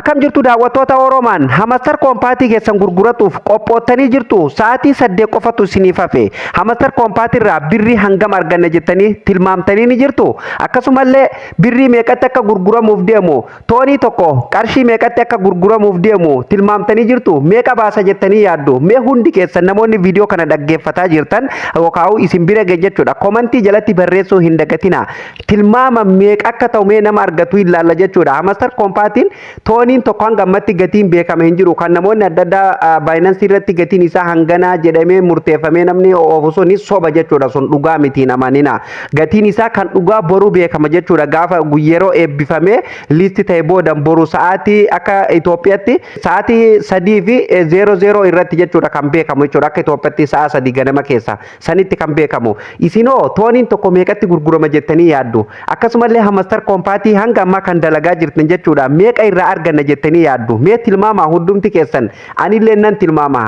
Akkam jirtu daawwattoota Oromaan? Hamster Kombat keessan gurguratuuf qophoottanii jirtu. Sa'aatii 8 qofatu isiniif hafe. Hamster Kombat irraa birrii hangam arganna jettanii tilmaamtanii ni jirtu? Akkasumallee birrii meeqatti akka gurguramuuf deemu, toonii tokko qarshii meeqatti akka gurguramuuf deemu tilmaamtanii jirtu? Meeqa baasa jettanii yaaddu? Mee hundi keessan namoonni viidiyoo kana dhaggeeffataa jirtan yookaan isin bira gahe jechuudha, komantii jalatti barreessuu hin dagatina. Tilmaama meeqa akka ta'u mee nama argatu ilaalla jechuudha. Hamster Kombatiin tooniin tokko hanga ammatti gatiin beekame hin jiru. Kan namoonni adda addaa Binance irratti gatiin isaa hanganaa jedhamee murteeffamee namni oofu sun soba jechuudha. Sun dhugaa miti, namanina. Gatiin isaa kan dhugaa boruu beekama jechuudha. Gaafa yeroo eebbifamee list ta'e booda, boru sa'aatii akka Itoophiyaatti sa'aatii 3:00 irratti jechuudha kan beekamu jechuudha. Akka Itoophiyaatti sa'a 3 ganama keessa sanitti kan beekamu. Isinoo tooniin tokko meeqatti gurgurama jettanii yaaddu? Akkasumallee Hamster Kombat hanga ammaa kan dalagaa jirtan jechuudha. Meeqa irraa arganna jettanii yaaddu? Mee tilmaama hundumti keessan. Anillee nan tilmaama.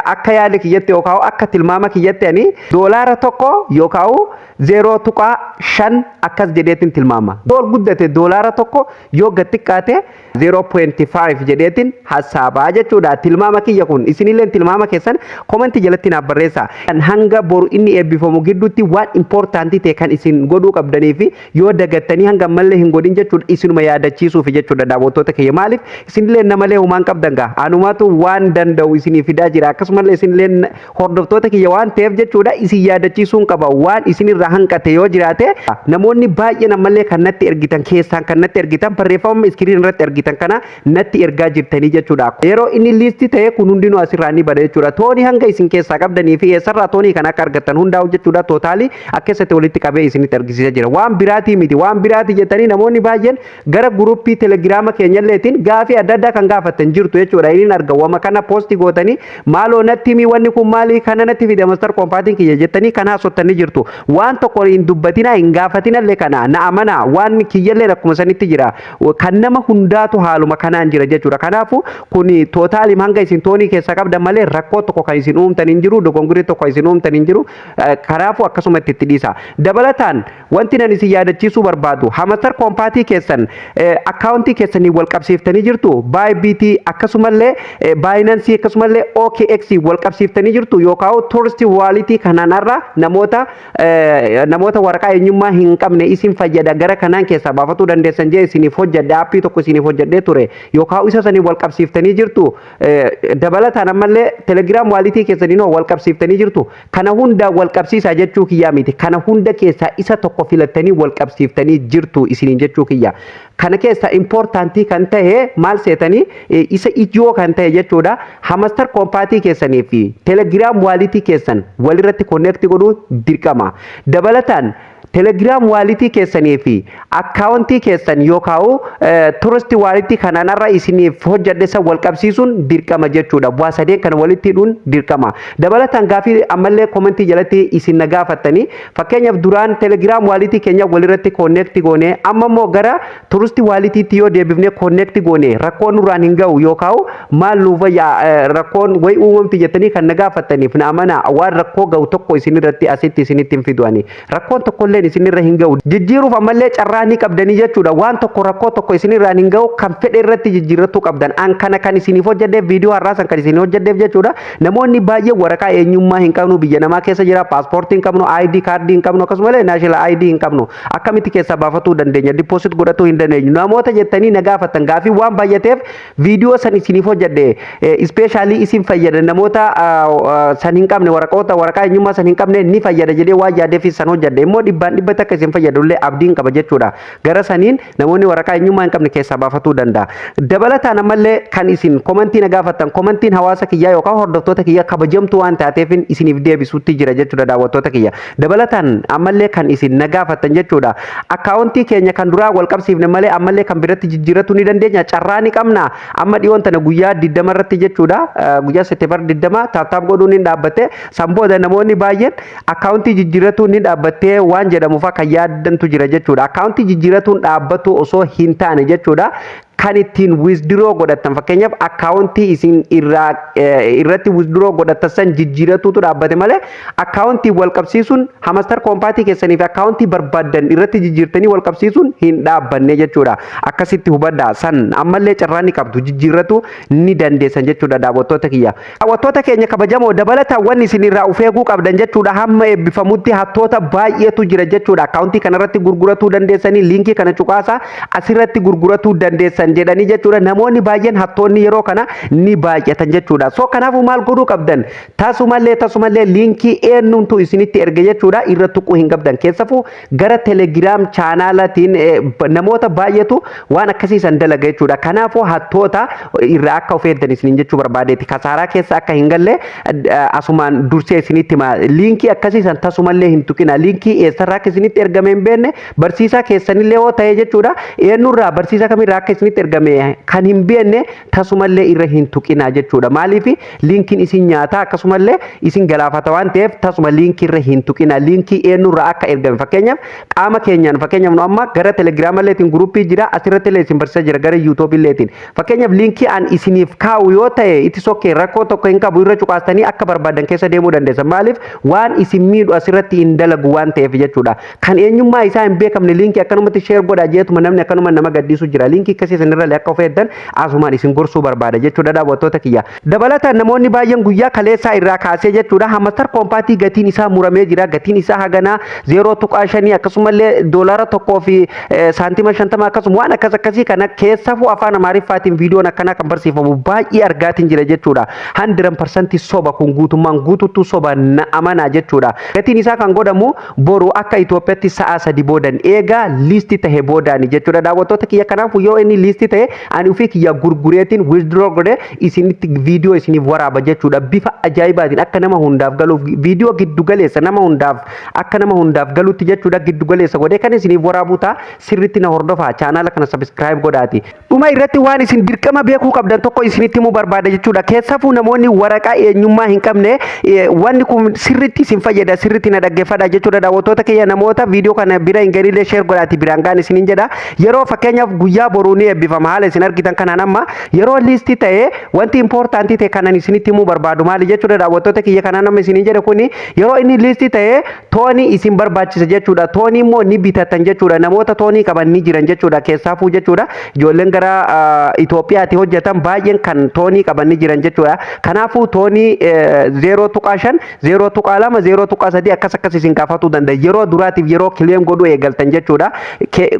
Akka yaada kiyyatti yookaan akka tilmaama kiyyatti ani $1 yookaan 0.5 akkas jedheetin tilmaama. Dool guddate $1, yoo gad xiqqaate 0.5 jedheetin hasaabaa jechuudha. Tilmaama kiyya kun. Isinillee tilmaama keessan komantii jalatti naaf barreessa. Hanga boru inni eebbifamu gidduutti waan important ta'e kan isin godhuu qabdanii fi yoo dagattanii hanga ammallee hin godhin jechuudha, isinuma yaadachiisuuf jechuudha, daawwattoota kiyya. Maaliif isinillee namalee humaan qabdan gaa, anumatu waan danda'u isinii fidaa jira. Akkasumallee isinillee hordoftoota kiyya waan ta'eef jechuudha, isin yaadachiisuun qaba. Waan isinirraa hanqate yoo jiraate, namoonni baay'een ammallee kan natti ergitan keessaan, kan natti ergitan barreeffama screen irratti ergitan kana natti ergaa jirtanii jechuudha. Yeroo inni list ta'e kun hundinuu asirraa ni bada jechuudha. Toonii hanga isin keessaa qabdanii fi eessarraa toonii kan akka argattan hundaa'u jechuudha. Total akkasatti walitti qabee isinitti argisiisa jira. Waan biraatii miti. Waan biraati jettanii namoonni baay'een gara guruppii Telegiraama keenyalleetiin gaafii adda addaa kan gaafattan jirtu jechuudha. Inni arga wama kana post gootanii, "Maaloo natti himi, wanni kun maali? Kana natti fide Hamster Kombatiin kiyya" jettanii kan haasottanii jirtu. Waan tokko hin dubbatina, hin gaafatinallee. Kana na amanaa, waan kiyyallee akkuma sanitti jira. Kan nama hundaatu haaluma kanaan jira jechuudha. Kanaafuu kun total hanga isin toonii keessaa qabdan malee rakkoo tokko kan isin uumtan hin jiru, dogongorii tokko isin uumtan hin jiru. Kanaafuu akkasuma itti dhiisa. Dabalataan wanti nan isin yaadachiisuu barbaadu, Hamster Kombat keessan akkaawuntii keessanii wal qabsiiftanii jirtu? Bybit, akkasumallee Binance, akkasumallee OKX wal qabsiiftanii jirtu? Yookaan Trust Wallet kanaan irra namoota waraqaa eenyummaa hin qabne isin fayyada, gara kanaan keessaa baafatuu dandeessan jee isiniif hojjedhe, aappii tokko isiniif hojjedhee ture, yookaan isa sanii wal qabsiiftanii jirtu? Dabalataan ammallee Telegram wallet keessanii wal qabsiiftanii jirtu? Kana hunda wal qabsiisaa jechuu kiyyaa miti. Kana hunda keessaa isa tokko filattanii wal qabsiiftanii jirtu isiniin jechuu kiyya. Kana keessa important kan ta'e maal seetanii? Isa ijoo kan ta'e jechuudha, Hamster Kombat keessanii fi Telegram wallet keessan walirratti connect godhuu dirqama. Dabalataan Telegram wallet keessanii fi akkaawuntii keessan yookaan Trust Wallet kanaan isiniif hojjedhe san wal qabsiisuun dirqama jechuudha. Bu'aa sadeen kana walitti hidhuun dirqama. Dabalataan gaafii ammallee komentii jalatti isin na gaafattanii, fakkeenyaaf duraan Telegram wallet keenya walirratti connect goone, amma immoo gara Trust Walletiitti yoo deebifnee connect goone rakkoon nurraan hin ga'u yookaan maal nuuf rakkoon wayi uumamti jettanii kan na gaafattaniif, na amanaa, waan rakkoo ga'u tokko isinirratti asitti isinitti hin fidu ani. Rakkoon tokkollee isinirra hin ga'u. Jijjiiruuf ammallee carraa ni qabdanii jechuudha. Waan tokko rakkoo tokko isinirraan hin ga'u, kan fedhe irratti jijjiirrachuu qabdan. An kana kan isiniif hojjedheef, viidiyoo har'aa san kan isiniif hojjedheef jechuudha, namoonni baay'ee waraqaa eenyummaa hin qabnu, biyya namaa keessa jira, paaspoortii hin qabnu, ID kaardii hin qabnu, akkasumallee national ID hin qabnu, akkamitti keessaa baafatuu dandeenya, deposit godhatuu hin dandeenyu namoota jettanii na gaafatan, gaafii waan baay'ateef viidiyoo san isiniif hojjedhe. Special isin fayyada, namoota san hin qabne, waraqoota waraqaa eenyummaa san hin qabne ni fayyada jedhee waan yaadeef san hojjedhe. Immoo dhibbaan dhibbatti akka isin fayyadullee abdiin qaba jechuudha. Gara saniin namoonni waraqaa eenyummaa hin qabne keessaa baafatuu danda'a. Dabalataan ammallee kan isin komantii na gaafattan, komantiin hawaasa kiyyaa yookaan hordoftoota kiyyaa kabajamtuu waan taateef isiniif deebisuutti jira jechuudha, daawwattoota kiyya. Dabalataan ammallee kan isin na gaafattan jechuudha, akkaawuntii keenya kan duraa wal qabsiifne malee ammallee kan biratti jijjiirrachuu ni dandeenya, carraa ni qabna? Amma dhiyoon tana guyyaa 20 irratti jechuudha, guyyaa September 20 tap tap godhuun ni dhaabbatte. San booda namoonni baay'een akkaawuntii jijjiirratuun ni dhaabbattee waan jedhamuuf akka yaaddantu jira jechuudha. Akkaawuntii jijjiirratuun dhaabbatu osoo hin taane jechuudha, Kan ittiin withdraw godhattan, fakkeenyaaf akkaawuntii isin irraa irratti withdraw godhattan san jijjiiratuutu dhaabbate malee, akkaawuntii wal qabsiisuun Hamster Kombat keessanii fi akkaawuntii barbaaddan irratti jijjiirtanii wal qabsiisuun hin dhaabbanne jechuudha. Akkasitti hubadhaa. San ammallee carraa ni qabdu, jijjiirratu ni dandeessan jechuudha, daawwattoota kiyya. Daawwattoota keenya kabajamoo, dabalataan wanni isin irraa of eeguu qabdan jechuudha, hamma eebbifamutti hattoota baay'eetu jira jechuudha. Akkaawuntii kanarratti gurguratuu dandeessanii, liinkii kana cuqaasaa asirratti gurguratuu dandeessan jedhanii jechuudha. Namoonni baay'een, hattoonni yeroo kana ni baay'atan jechuudha. So kanaafuu maal godhuu qabdan? Tasumallee tasumallee liinkii eenyumtu isinitti erge jechuudha irra tuquu hin qabdan. Keessafuu gara Telegram chaanaalatiin namoota baay'eetu waan akkasiisan dalaga jechuudha. Kanaafuu hattoota irraa akka of eeggan isiniin jechuu barbaadeeti. Kasaaraa keessa akka hin galle asumaan dursee isinitti hima. Liinkii akkasiisan tasumallee hin tuqina. Liinkii eessarraa akka isinitti ergame hin beekne, barsiisaa keessanillee yoo ta'e jechuudha. Eenyurraa, barsiisaa kamirraa akka isinitti ergame kan hin beekne tasumallee irra hin tuqina jechuudha. Maaliif? Liinkiin isin nyaata, akkasumallee isin galaafata waan ta'eef tasuma liinkii irra hin tuqina. Liinkii eenyurraa akka ergame, fakkeenyaaf qaama keenyaan, fakkeenyaaf nu amma gara Telegiraamaleetiin guruppii jira, asirratti illee isin barsiisaa jira, gara Yuutuubiilleetiin. Fakkeenyaaf liinkii an isiniif kaa'u yoo ta'e itti sokkee rakkoo tokko hin qabu, irra cuqaastanii akka barbaadan keessa deemuu dandeessan. Maaliif? Waan isin miidhu asirratti hin dalagu waan ta'eef jechuudha. Kan eenyummaa isaa hin beekamne liinkii akkanumatti share godhaa jeetuma namni akkanuma nama gadhiisu jira. Liinkii akkasii isinirra akka of eeggan asumaan isin gorsuu barbaada jechuudha, daawwattoota kiyya. Dabalataan namoonni baay'een guyyaa kaleessaa irraa kaasee jechuudha Hamster Kombat gatiin isaa muramee jira. Gatiin isaa haganaa 0.5, akkasumallee $1.50, akkasuma waan akkas akkasii kana keessafuu afaan Amaariffaatiin viidiyoon akkanaa kan barsiifamu baay'ee argaatiin jira jechuudha. 100% soba, kun guutummaan guututtuu soba, na amanaa jechuudha. Gatiin isaa kan godhamu boru akka Itoophiyaatti sa'a 3 boodan, eegaa list tahe boodaani jechuudha, daawwattoota kiyya. Kanaafuu yoo inni list tahe ani ofii kiyya gurgureetiin withdraw godhee isinitti viidiyoo isiniif waraaba jechuudha. Bifa ajaa'ibaatiin akka nama hundaaf galuuf, viidiyoo giddugaleessa nama hundaaf, akka nama hundaaf galutti jechuudha, giddugaleessa godhee kan isiniif waraabuu ta'a. Sirriitti na hordofaa, chaanaala kana subscribe godhaati. Dhuma irratti waan isin dirqama beekuu qabdan tokko isinitti himuu barbaada jechuudha. Keessafuu namoonni waraqaa eenyummaa hin qabne wanni kun sirriitti isin fayyada, sirriitti na dhaggeeffadha jechuudha. Daawwattoota kiyya, namoota viidiyoo kana bira hin gahinillee share godhaati biraan ga'an isiniin jedha. Yeroo fakkeenyaaf guyyaa boruu ni eebbifama haala isin argitan kanaan. Amma yeroo list ta'ee wanti important ta'e kanan isinitti himuu barbaadu maali jechuudha, daawwattoota kiyya? Kanaan amma isiniin jedhe kuni yeroo inni list ta'ee toonii isin barbaachisa jechuudha. Toonii immoo ni bitatan jechuudha. Namoota toonii qaban ni jiran jechuudha. Keessaafuu jechuudha, ijoolleen gara Itoophiyaatti hojjetan baay'een kan toonii qaban ni jiran jechuudha. Kanaafuu toonii 0.5, 0.2, 0.3 akkas akkas isin gaafatuu danda'a. Yeroo duraatiif yeroo claim godhuu eegaltan jechuudha.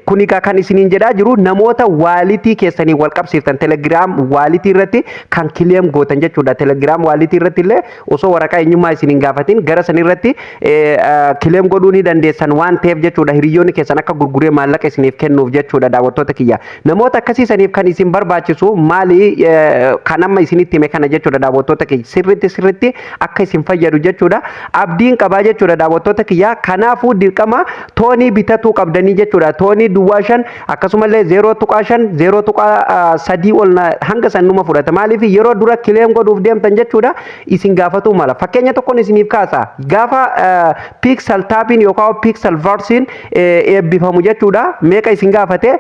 Kun egaa kan isiniin jedhaa jiru namoota wallet keessanii wal qabsiiftan, Telegram wallet irratti kan claim gootan jechuudha. Telegram wallet irratti illee osoo waraqaa eenyummaa isin hin gaafatin gara san irratti claim godhuu ni dandeessan waan ta'eef jechuudha. Hiriyoonni keessan akka gurguree maallaqa isiniif kennuuf jechuudha, daawwattoota kiyya. Namoota akkasiisaniif kan isin barbaachisu maali? Kan amma isinitti hime kana jechuudha, daawwattoota kiyya. Sirritti sirritti akka isin fayyadu jechuudha. Abdiin qabaa jechuudha, daawwattoota kiyya. Kanaafuu dirqama toonii bitatuu qabdanii jechuudha. Toonii 0.5, akkasumallee 0.5, 0.3 ol hanga san numa fudhata. Maaliif? Yeroo dura claim godhuuf deemtan jechuudha isin gaafatuu mala. Fakkeenya tokkoon isiniif kaasa. Gaafa Pixel Tapiin yookaan Pixelverseiin eebbifamu jechuudha, meeqa isin gaafate?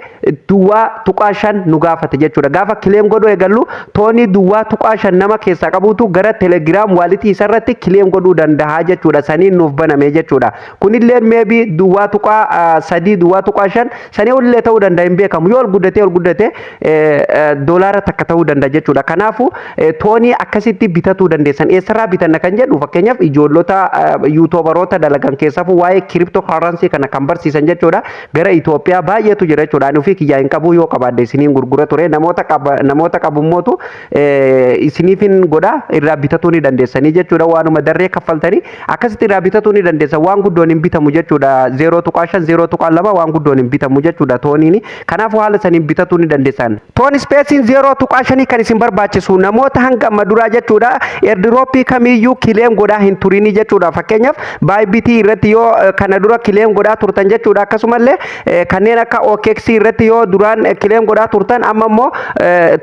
0.5 nu gaafate jechuudha. Gaafa claim godhuu eegallu toonii 0.5 nama keessaa qabuutu gara Telegram wallet isarratti claim godhuu danda'a jechuudha. Saniin nuuf baname jechuudha. Kunillee maybe 0.3, 0.5 sanii olillee ta'uu danda'a, hin beekamu. Yoo ol guddatee ol guddate $1 ta'uu danda'a jechuudha. Kanaafuu toonii akkasitti bitatuu dandeessan. Eessarraa bitanna kan jedhu, fakkeenyaaf ijoollota YouTuberoota dalagan, keessaafuu waa'ee crypto currency kana kan barsiisan jechuudha. Gara Itoophiyaa baay'eetu jira jechuudha. Ani ofii kiyyaa hin qabu, yoo qabaadde isiniin gurgura ture. Namoota qaba, namoota qabummootu isiniifin godha, irraa bitatuu ni dandeessanii jechuudha. Waanuma darree kaffaltanii akkasitti irraa bitatuu ni dandeessan. Waan guddoon hin bitamu jechuudha. 0.5, 0.2 waan guddoon hin bitamu jechuudha tooniin. Kanaafuu haala saniin bitatuu ni dandeessan. TON Spaceiin 0.5 kan isin barbaachisu namoota hanga amma duraa jechuudha airdrop kamiiyyuu claim godhaa hin turinii jechuudha. Fakkeenyaaf Bybit irratti yoo kana dura claim godhaa turtan jechuudha. Akkasumallee kanneen akka OKX irratti yoo duraan claim godhaa turtan, amma immoo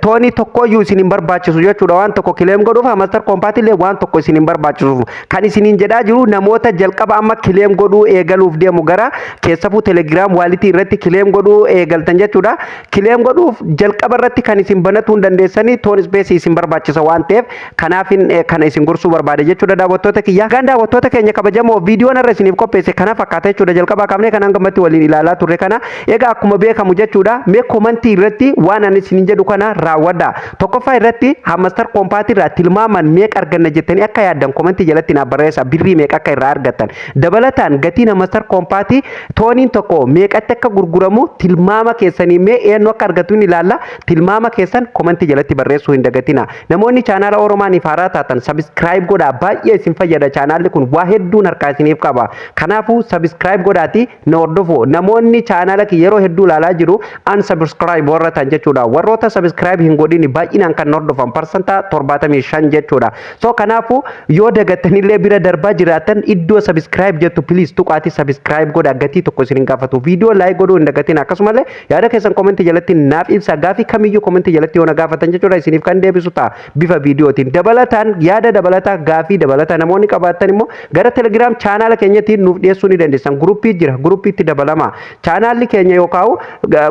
toonii tokkoyyuu isin hin barbaachisu jechuudha. Waan tokko claim godhuuf Hamster Kombat illee waan tokko isin hin barbaachisu. Kan isiniin jedhaa jiru namoota jalqaba amma claim godhuu eegaluuf deemu, gara keessafuu Telegram wallet irratti claim godhuu eegaltan jechuudha. Claim godhuuf Godhuuf jalqaba irratti kan isin banatuu hin dandeessanii TON Space isin barbaachisa waan ta'eef, kanaafin kana isin gorsuu barbaade jechuudha, daawwattoota kiyya. Egaan daawwattoota keenya kabajamoo, viidiyoon irra isiniif qopheesse kana fakkaata jechuudha. Jalqabaa qabnee kan hangamatti waliin ilaalaa turre kana. Egaa akkuma beekamu jechuudha, mee komantii irratti waan ani isinin jedhu kana raawwadha. Tokkoffaa irratti Hamster Kombat irraa tilmaaman meeqa arganna jettanii akka yaaddan komantii jalatti naaf barreessa, birrii meeqa akka irraa argattan. Dabalataan gatiin Hamster Kombat TONiin tokko meeqatti akka gurguramu tilmaama keessanii mee eenyu akka argatu ni ilaalla. Tilmaama keessan komantii jalatti barreessuu hin dagatina. Namoonni chaanaala Oromaaniif haaraa taatan subscribe godhaa, baay'ee isin fayyada. Chaanaalli kun waa hedduun harkaa isiniif qaba. Kanaafuu subscribe godhaati na hordofu. Namoonni chaanaala kiyya yeroo hedduu ilaalaa jiru unsubscribe warra ta'an jechuudha. Warroota subscribe hin godhin baay'inaan kan hordofan 75% jechuudha. So kanaafuu yoo dagattanillee bira darbaa jiraatan, iddoo subscribe jettu please tuqaatii subscribe godhaa, gatii tokko isin hin gaafatu. Viidiyoo like godhuu hin dagatin. Akkasumallee yaada keessan komentii jalatti naaf ibsa. Gaafii kamiyyuu komentii jalatti yoo na gaafatan jechuudha, isiniif kan deebisu ta'a bifa viidiyootiin. Dabalataan yaada dabalataa, gaafii dabalataa namoonni qabaatan immoo gara Telegram chaanaala keenyatti nuuf dhiyeessuu ni dandeessan. Guruppii jira, guruppiitti dabalama. Chaanaalli keenya yookaan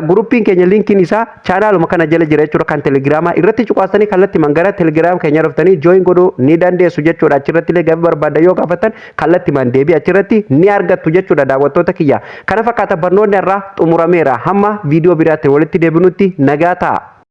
guruppiin keenya linkiin isaa chaanaaluma kana jala jira jechuudha. Kan Telegiraamaa irratti cuqaasanii kallattiimaan gara Telegram keenya dhuftanii join godhuu ni dandeessu jechuudha. Achirratti illee gaafii barbaaddan yoo gaafatan kallattiimaan deebii achirratti ni argattu jechuudha, daawwattoota kiyya. Kana fakkaata, barnoonni irraa xumurameera. Hamma viidiyoo biraatti walitti deebinutti nagaa ta'a.